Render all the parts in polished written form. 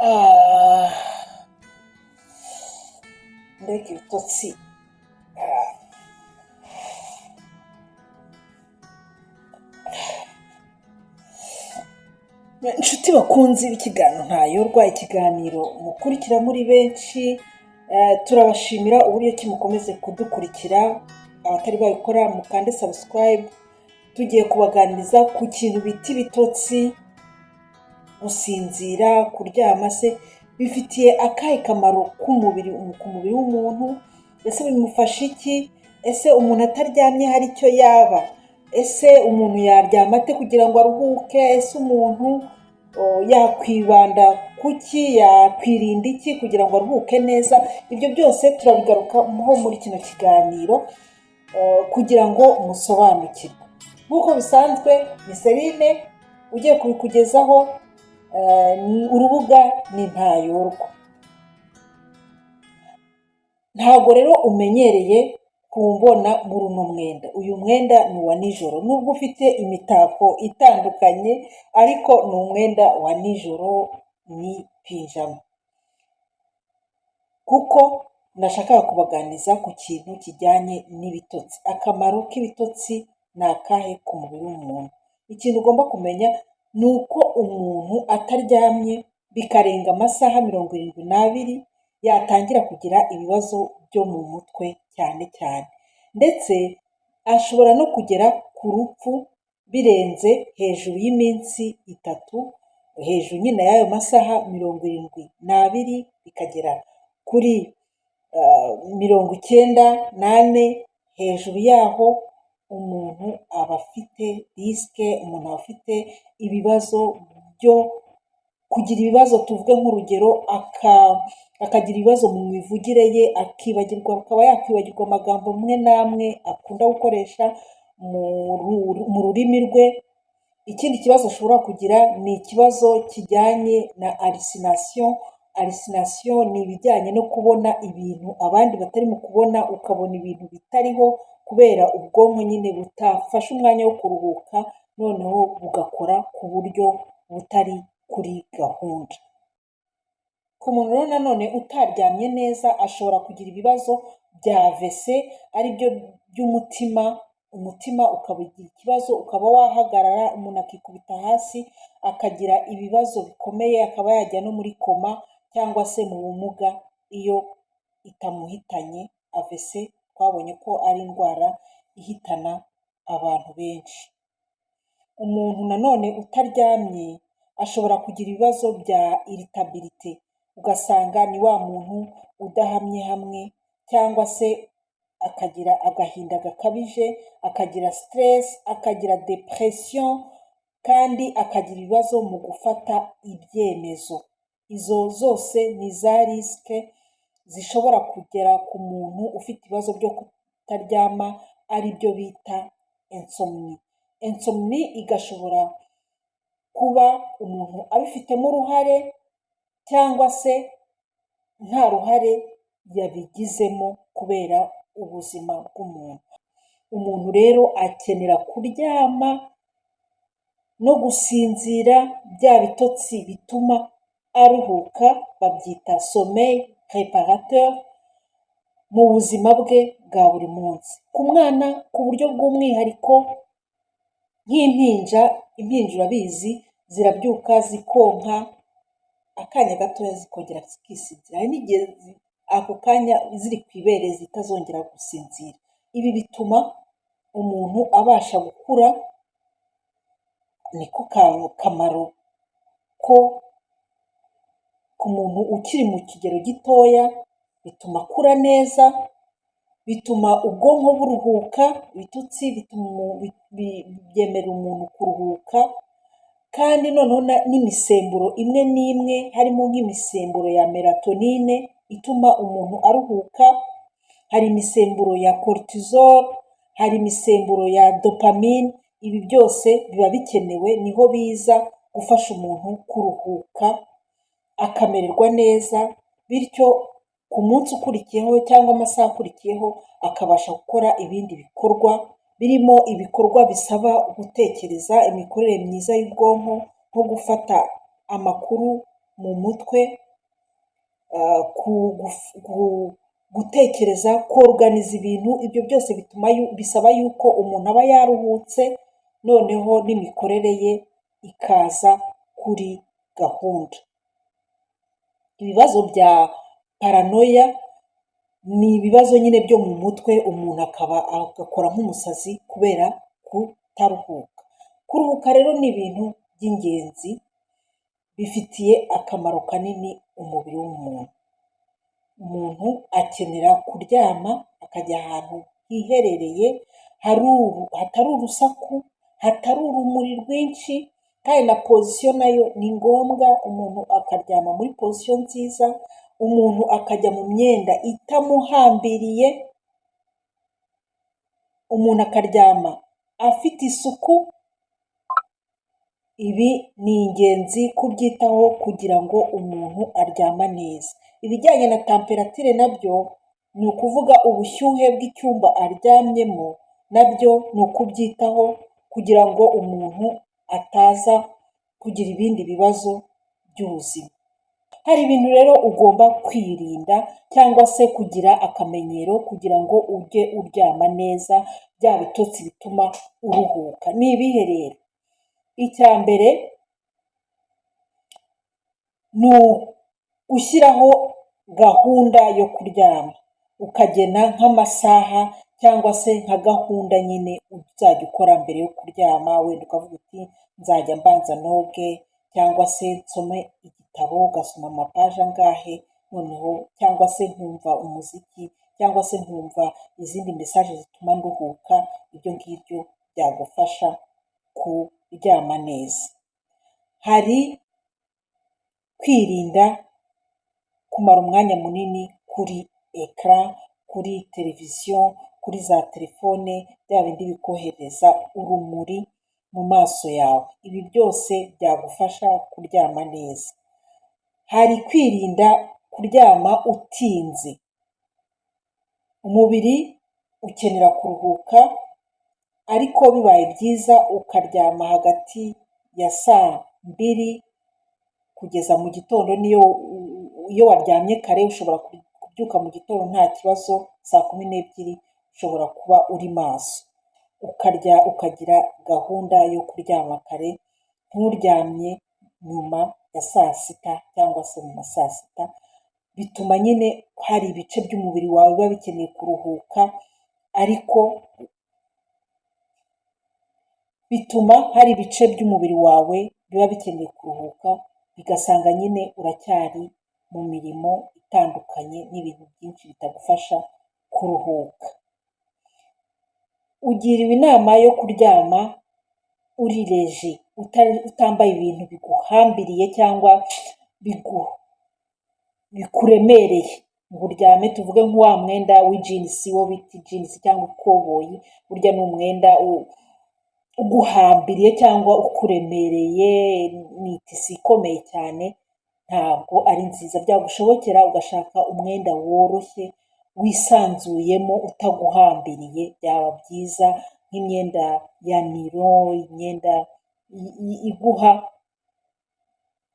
Ah, mbega ibitotsi! Inshuti bakunzi b'ikiganiro Ntayorwa, ikiganiro mukurikira muri benshi, turabashimira uburyo ki mukomeze kudukurikira. Abatari babikora mukande subscribe. Tugiye kubaganiriza ku kintu bita ibitotsi. Gusinzira, kuryama se bifitiye akahe kamaro k'umubiri, ku mubiri w'umuntu? Ese bimufasha iki? Ese umuntu ataryamye hari icyo yaba? Ese umuntu yaryama ate kugira ngo aruhuke? Ese umuntu yakwibanda kuki, yakwirinda iki kugira ngo aruhuke neza? Ibyo byose turabigarukaho muri kino kiganiro kugira ngo musobanukirwe. Nk'uko bisanzwe, ni Serine ugiye kubikugezaho. Urubuga ni Ntayorwa. Ntabwo rero umenyereye kumbona muri uno mwenda. Uyu mwenda ni uwa nijoro, nubwo ufite imitako itandukanye, ariko ni umwenda wa nijoro, ni pijama, kuko nashakaga kubaganiriza ku kintu kijyanye n'ibitotsi. Akamaro k'ibitotsi ni akahe ku mubiri w'umuntu? Ikintu ugomba kumenya ni uko umuntu ataryamye bikarenga amasaha 72, yatangira kugira ibibazo byo mu mutwe cyane cyane, ndetse ashobora no kugera ku rupfu birenze hejuru y'iminsi 3, hejuru nyine y'ayo masaha 72, bikagera kuri 94. Hejuru yaho umuntu aba afite risque, umuntu aba afite ibibazo byo kugira ibibazo, tuvuge nk'urugero, akagira ibibazo mu mivugire ye, akibagirwa, akaba yakwibagirwa amagambo amwe n'amwe akunda gukoresha mu rurimi rwe. Ikindi kibazo ashobora kugira ni ikibazo kijyanye na hallucination. Hallucination ni ibijyanye no kubona ibintu abandi batarimo kubona, ukabona ibintu bitariho kubera ubwonko nyine butafashe umwanya wo kuruhuka, noneho bugakora ku buryo butari kuri gahunda. Ku muntu rero nanone utaryamye neza, ashobora kugira ibibazo bya AVC, ari byo by'umutima. Umutima ukagira ikibazo, ukaba wahagarara, umuntu akikubita hasi, akagira ibibazo bikomeye, akaba yajya no muri koma cyangwa se mu bumuga iyo itamuhitanye. AVC twabonye ko ari indwara ihitana abantu benshi. Umuntu nanone utaryamye ashobora kugira ibibazo bya irritabilité, ugasanga ni wa muntu udahamye hamwe, cyangwa se akagira agahinda gakabije, akagira stress, akagira dépression, kandi akagira ibibazo mu gufata ibyemezo. Izo zose ni za risque zishobora kugera ku muntu ufite ibibazo byo kutaryama, ari byo bita insomnie. Insomnie igashobora kuba umuntu abifitemo uruhare cyangwa se nta ruhare yabigizemo kubera ubuzima bw'umuntu. Umuntu rero akenera kuryama no gusinzira bya bitotsi bituma aruhuka, babyita sommeil réparateur, mu buzima bwe bwa buri munsi. Ku mwana ku buryo bw'umwihariko, nk'impinja, impinja urabizi zirabyuka zikonka akanya gatoya, zikongera zikisinzira. Hari n'igihe ako kanya ziri ku ibere zitazongera gusinzira. Ibi bituma umuntu abasha gukura, niko kamaro ko ku muntu ukiri mu kigero gitoya, bituma akura neza, bituma ubwonko buruhuka. Ibitotsi byemerera umuntu kuruhuka, kandi noneho n'imisemburo imwe n'imwe, harimo nk'imisemburo ya mélatonine ituma umuntu aruhuka, hari imisemburo ya cortisol, hari imisemburo ya dopamine. Ibi byose biba bikenewe, niho biza gufasha umuntu kuruhuka akamererwa neza, bityo ku munsi ukurikiyeho cyangwa amasaha akurikiyeho akabasha gukora ibindi bikorwa, birimo ibikorwa bisaba gutekereza, imikorere myiza y'ubwonko, nko gufata amakuru mu mu mutwe, gutekereza, koruganiza ibintu, ibyo byose bituma bisaba yuko umuntu aba yaruhutse, noneho n'imikorere ye ikaza kuri gahunda. Ibibazo bya paranoia ni ibibazo nyine byo mu mutwe, umuntu akaba agakora nk'umusazi kubera kutaruhuka. Kuruhuka rero ni ibintu by'ingenzi bifitiye akamaro kanini umubiri w'umuntu. Umuntu akenera kuryama akajya ahantu hiherereye, hatari urusaku, hatari urumuri rwinshi, kandi na position nayo ni ngombwa, umuntu akaryama muri position nziza, umuntu akajya mu myenda itamuhambiriye, umuntu akaryama afite isuku. Ibi ni ingenzi kubyitaho kugira ngo umuntu aryama neza. Ibijyanye na température nabyo ni ukuvuga ubushyuhe bw'icyumba aryamyemo, nabyo ni ukubyitaho kugira ngo umuntu ataza kugira ibindi bibazo by'ubuzima. Hari ibintu rero ugomba kwirinda cyangwa se kugira akamenyero kugira ngo ujye uryama neza, bya bitotsi bituma uruhuka. Ni ibihe rero? Icya mbere ni ugushyiraho gahunda yo kuryama, ukagena nk'amasaha cyangwa se nka gahunda nyine uzajya ukora mbere yo kuryama, wenda ukavuga uti nzajya mbanza noge cyangwa se nsome igitabo, ugasoma amapaje angahe, noneho cyangwa se nkumva umuziki cyangwa se nkumva izindi message zituma nduhuka, ibyo ngibyo byagufasha kuryama neza. Hari kwirinda kumara umwanya munini kuri écran, kuri televiziyo, kuri za telefone, bya bindi bikohereza urumuri mu maso yawe. Ibi byose byagufasha kuryama neza. Hari kwirinda kuryama utinze. Umubiri ukenera kuruhuka, ariko bibaye byiza ukaryama hagati ya saa 2 kugeza mu gitondo. Niyo iyo waryamye kare ushobora kubyuka mu gitondo nta kibazo, saa 12 ushobora kuba uri maso. Ukarya, ukagira gahunda yo kuryama kare, nturyamye nyuma ya saa 6 cyangwa se mu ma saa 6, bituma nyine hari ibice by'umubiri wawe biba bikeneye kuruhuka, ariko bituma hari ibice by'umubiri wawe biba bikeneye kuruhuka, bigasanga nyine uracyari mu mirimo itandukanye n'ibintu byinshi bitagufasha kuruhuka. Ugiriwe inama yo kuryama uri léger, utambaye ibintu biguhambiriye cyangwa bikuremereye ngo uryame, tuvuge nk'uwa mwenda w'ijinisi, wo bita ijinisi cyangwa ikoboyi, burya ni umwenda uguhambiriye cyangwa ukuremereye, ni itisi ikomeye cyane, ntabwo ari nziza. Byagushobokera ugashaka umwenda woroshye wisanzuyemo utaguhambiriye, byaba byiza, nk'imyenda ya nylon, imyenda iguha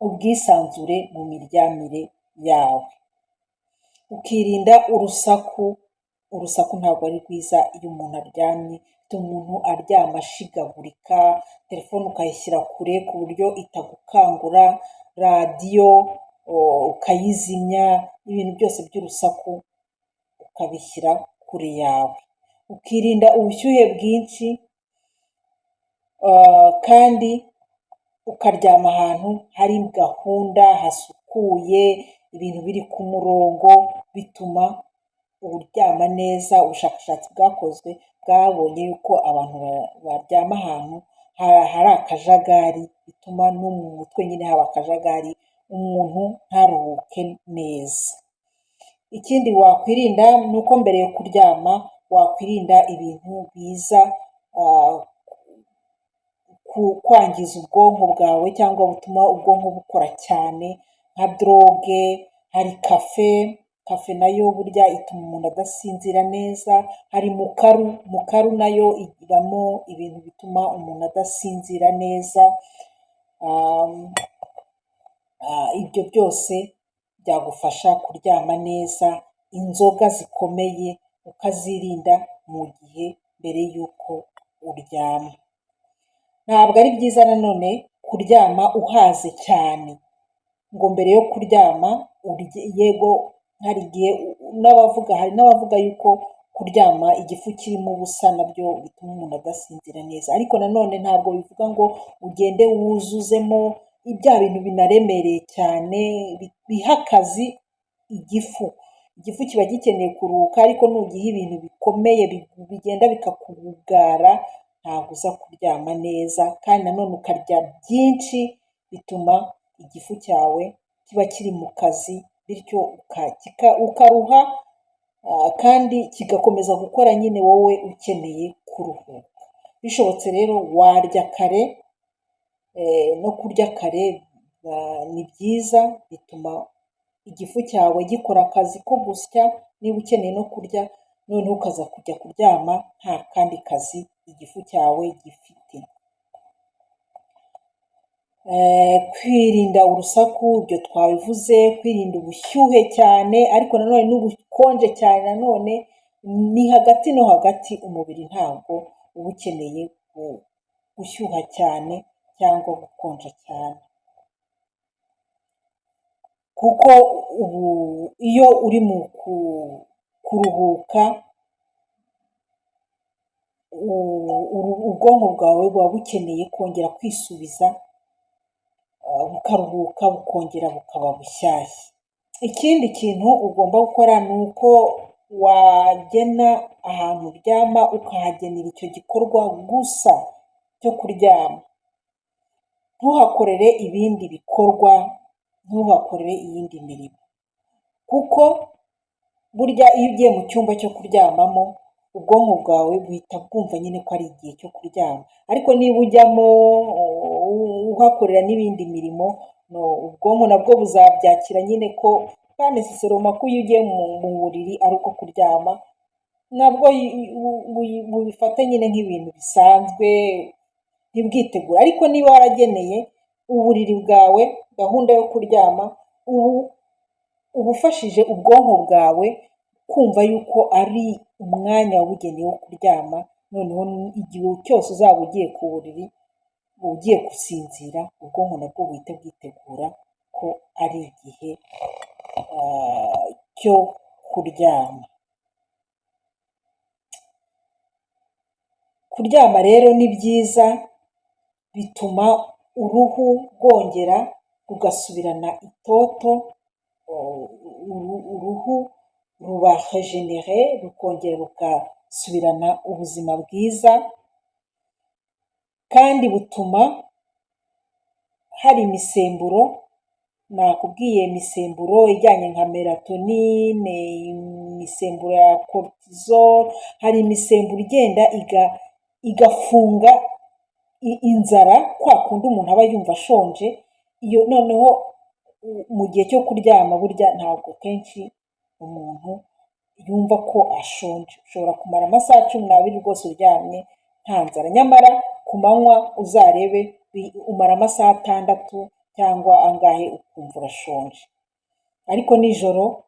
ubwisanzure mu miryamire yawe. Ukirinda urusaku. Urusaku ntabwo ari rwiza iyo umuntu aryamye, bituma umuntu aryama ashigagurika. Telefone ukayishyira kure ku buryo itagukangura, radiyo ukayizimya, ibintu byose by'urusaku ukabishyira kure yawe. Ukirinda ubushyuhe bwinshi kandi ukaryama ahantu hari gahunda, hasukuye, ibintu biri ku murongo, bituma uryama neza. Ubushakashatsi bwakozwe bwabonye yuko abantu baryama ahantu hari akajagari bituma no mu mutwe nyine haba akajagari, umuntu ntaruhuke neza. Ikindi wakwirinda ni uko mbere yo kuryama wakwirinda ibintu biza kwangiza ubwonko bwawe cyangwa butuma ubwonko bukora cyane, nka drogue. Hari café, café nayo burya ituma umuntu adasinzira neza. Hari mukaru, mukaru nayo ibamo ibintu bituma umuntu adasinzira neza. Ibyo byose byagufasha kuryama neza. Inzoga zikomeye ukazirinda mu gihe mbere y'uko uryama. Ntabwo ari byiza nanone kuryama uhaze cyane, ngo mbere yo kuryama urye. Yego, hari igihe n'abavuga, hari n'abavuga yuko kuryama igifu kirimo ubusa nabyo bituma umuntu adasinzira neza, ariko nanone ntabwo bivuga ngo ugende wuzuzemo bya bintu binaremereye cyane biha akazi igifu. Igifu kiba gikeneye kuruhuka, ariko nugiha ibintu bikomeye bigenda bikakugara, ntabwo uza kuryama neza. Kandi nanone ukarya byinshi bituma igifu cyawe kiba kiri mu kazi, bityo ukaruha kandi kigakomeza gukora nyine wowe ukeneye kuruhuka. Bishobotse rero warya kare. No kurya kare ni byiza, bituma igifu cyawe gikora akazi ko gusya niba ukeneye no kurya, noneho ukaza kujya kuryama nta kandi kazi igifu cyawe gifite. Kwirinda urusaku, ibyo twabivuze. Kwirinda ubushyuhe cyane, ariko nanone n'ubukonje cyane nanone ni hagati no hagati. Umubiri ntabwo uba ukeneye gushyuha cyane cyangwa gukonja cyane, kuko ubu iyo uri mu kuruhuka, ubwonko bwawe buba bukeneye kongera kwisubiza, bukaruhuka, bukongera bukaba bushyashya. Ikindi kintu ugomba gukora ni uko wagena ahantu uryama, ukahagenera icyo gikorwa gusa cyo kuryama, ntuhakorere ibindi bikorwa, ntuhakorere iyindi mirimo, kuko burya iyo ugiye mu cyumba cyo kuryamamo, ubwonko bwawe buhita bwumva nyine ko ari igihe cyo kuryama. Ariko niba ujyamo uhakorera n'ibindi mirimo, ubwonko nabwo buzabyakira nyine ko pas nécessairement ko iyo ugiye mu buriri ari uko kuryama, nabwo bubifate nyine nk'ibintu bisanzwe, ntibwitegure. Ariko niba warageneye uburiri bwawe gahunda yo kuryama, ubu uba ufashije ubwonko bwawe kumva yuko ari umwanya wabugenewe wo kuryama. Noneho igihe cyose uzaba ugiye ku buriri ugiye gusinzira, ubwonko nabwo buhite bwitegura ko ari igihe cyo kuryama. Kuryama rero ni byiza, bituma uruhu rwongera rugasubirana itoto, uruhu ruba régénéré, rukongera rugasubirana ubuzima bwiza, kandi butuma hari imisemburo nakubwiye, imisemburo ijyanye nka mélatonine, imisemburo ya cortisol. Hari imisemburo igenda igafunga inzara, kwa kundi umuntu aba yumva ashonje. Iyo noneho mu gihe cyo kuryama, burya ntabwo kenshi umuntu yumva ko ashonje. Ushobora kumara amasaha 12 rwose uryamye nta nzara, nyamara ku manywa uzarebe umara amasaha 6 cyangwa angahe ukumva urashonje. Ariko nijoro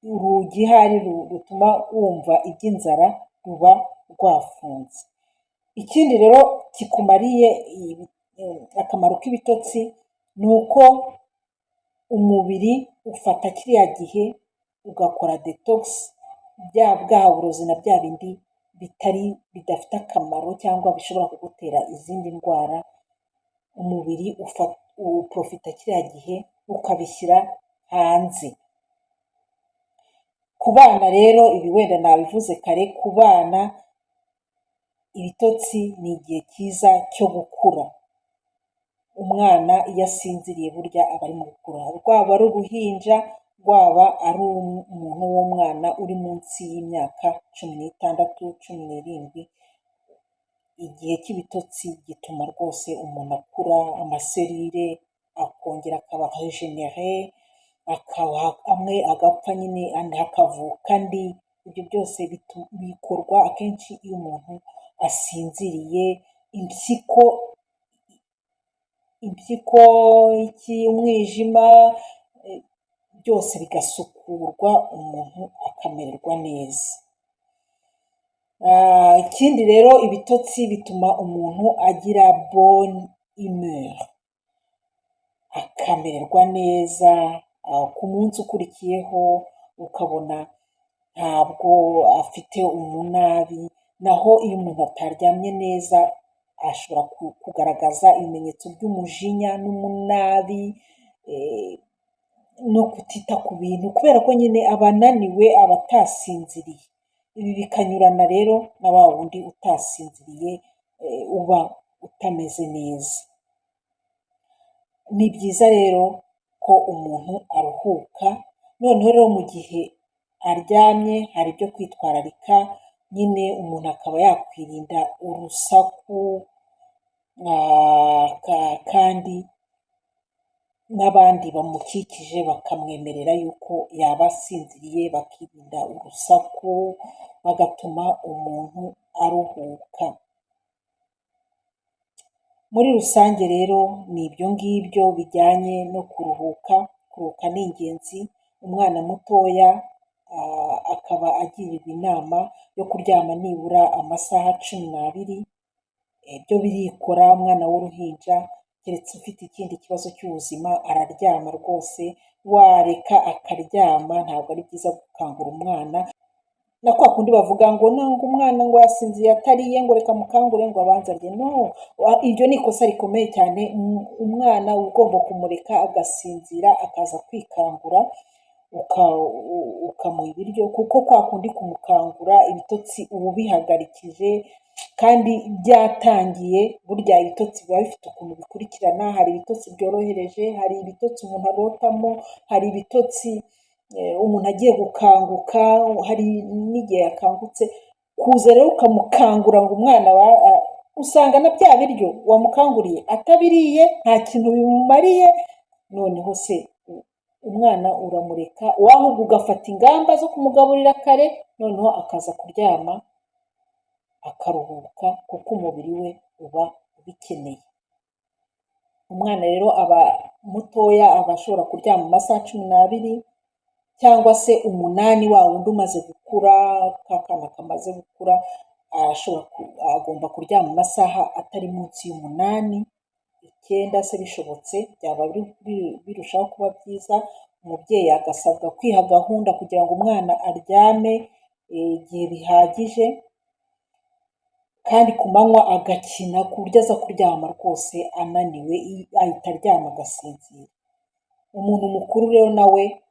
urugi hari rutuma wumva iby'inzara ruba rwafunze. Ikindi rero kikumariye, akamaro k'ibitotsi ni uko umubiri ufata kiriya gihe ugakora détox bya bwa burozi na bya bindi bitari bidafite akamaro cyangwa bishobora kugutera izindi ndwara. Umubiri uprofita kiriya gihe ukabishyira hanze. Ku bana rero, ibi wenda nabivuze kare, ku bana ibitotsi ni igihe cyiza cyo gukura. Umwana iyo asinziriye burya aba arimo gukura, rwaba ari uruhinja, rwaba ari umuntu w'umwana uri munsi y'imyaka 16, 17. Igihe cy'ibitotsi gituma rwose umuntu akura, ama cellules akongera akaba régénéré, akaba amwe agapfa nyine andi hakavuka andi. Ibyo byose bikorwa akenshi iyo umuntu asinziriye. Impyiko Impyiko, iki, umwijima, byose bigasukurwa, umuntu akamererwa neza. Ikindi rero, ibitotsi bituma umuntu agira bonne humeur, akamererwa neza ku munsi ukurikiyeho, ukabona ntabwo afite umunabi. Naho iyo umuntu ataryamye neza, ashobora kugaragaza ibimenyetso by'umujinya n'umunabi no kutita ku bintu, kubera ko nyine aba ananiwe, aba atasinziriye. Ibi bikanyurana rero na wa wundi utasinziriye, uba utameze neza. Ni byiza rero ko umuntu aruhuka. Noneho rero mu gihe aryamye hari ibyo kwitwararika nyine, umuntu akaba yakwirinda urusaku, kandi n'abandi bamukikije bakamwemerera yuko yaba asinziriye, bakirinda urusaku, bagatuma umuntu aruhuka. Muri rusange rero ni ibyo ngibyo bijyanye no kuruhuka. Kuruhuka ni ingenzi. Umwana mutoya akaba agirirwa inama yo kuryama nibura amasaha 12. Ibyo birikora, umwana w'uruhinja, keretse ufite ikindi kibazo cy'ubuzima, araryama rwose, wareka akaryama. Ntabwo ari byiza gukangura umwana, na kwa kundi bavuga ngo ntabwo umwana ngo yasinziriye atariye, ngo reka mukangure ngo abanze arye. No, iryo ni ikosa rikomeye cyane. Umwana uba ugomba kumureka agasinzira, akaza kwikangura, ukamuha ibiryo, kuko kwa kundi kumukangura, ibitotsi uba ubihagarikije kandi byatangiye. Burya ibitotsi biba bifite ukuntu bikurikirana: hari ibitotsi byorohereje, hari ibitotsi umuntu arotamo, hari ibitotsi umuntu agiye gukanguka, hari n'igihe yakangutse. Kuza rero ukamukangura ngo umwana, usanga na bya biryo wamukanguriye atabiriye, nta kintu bimumariye. Noneho se umwana uramureka, ahubwo ugafata ingamba zo kumugaburira kare, noneho akaza kuryama akaruhuka, kuko umubiri we uba ubikeneye. Umwana rero aba mutoya, aba ashobora kuryama amasaha 12 cyangwa se 8. Wa wundi umaze gukura, ka kana kamaze gukura, agomba kuryama amasaha atari munsi y'umunani, 9 se bishobotse byaba birushaho kuba byiza. Umubyeyi agasabwa kwiha gahunda kugira ngo umwana aryame igihe bihagije, kandi ku manywa agakina, ku buryo aza kuryama rwose ananiwe, ahita aryama agasinzira. Umuntu mukuru rero nawe,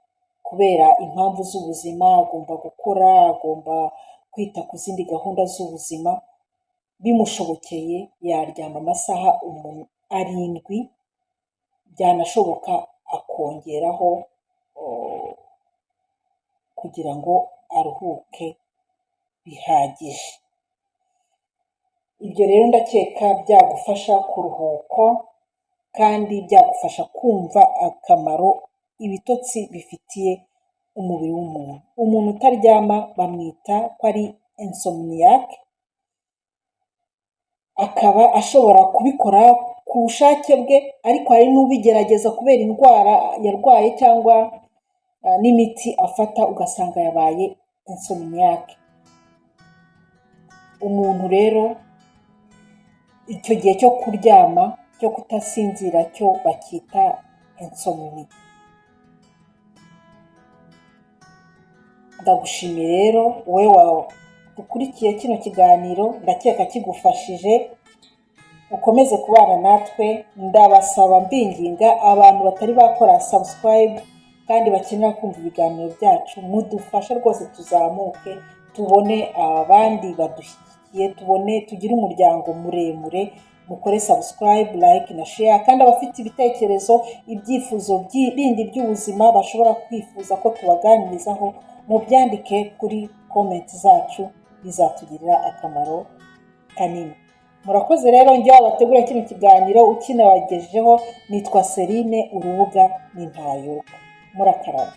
kubera impamvu z'ubuzima, agomba gukora, agomba kwita ku zindi gahunda z'ubuzima, bimushobokeye yaryama amasaha 7, byanashoboka akongeraho kugira ngo aruhuke bihagije. Ibyo rero ndakeka byagufasha kuruhuka, kandi byagufasha kumva akamaro ibitotsi bifitiye umubiri w'umuntu. Umuntu utaryama bamwita ko ari insomniaque, akaba ashobora kubikora ku bushake bwe, ariko hari n'ubigerageza kubera indwara yarwaye cyangwa n'imiti afata, ugasanga yabaye insomniaque. Umuntu rero icyo gihe cyo kuryama, cyo kudasinzira, cyo bacyita insomnie. Ndagushimiye rero wowe wakurikiye kino kiganiro, ndakeka kigufashije. Ukomeze kubana natwe. Ndabasaba mbinginga, abantu batari bakora subscribe kandi bakenera kumva ibiganiro byacu, mudufashe rwose tuzamuke, tubone abandi badushyigikiye, tubone tugire umuryango muremure. Mukore subscribe, like na share, kandi abafite ibitekerezo, ibyifuzo bindi by'ubuzima bashobora kwifuza ko tubaganirizaho, mubyandike kuri comment zacu, bizatugirira akamaro kanini. Murakoze rero. Njye wabategura kino kiganiro ukinabagejejeho nitwa Celine, urubuga ni Ntayoka. Murakaraba.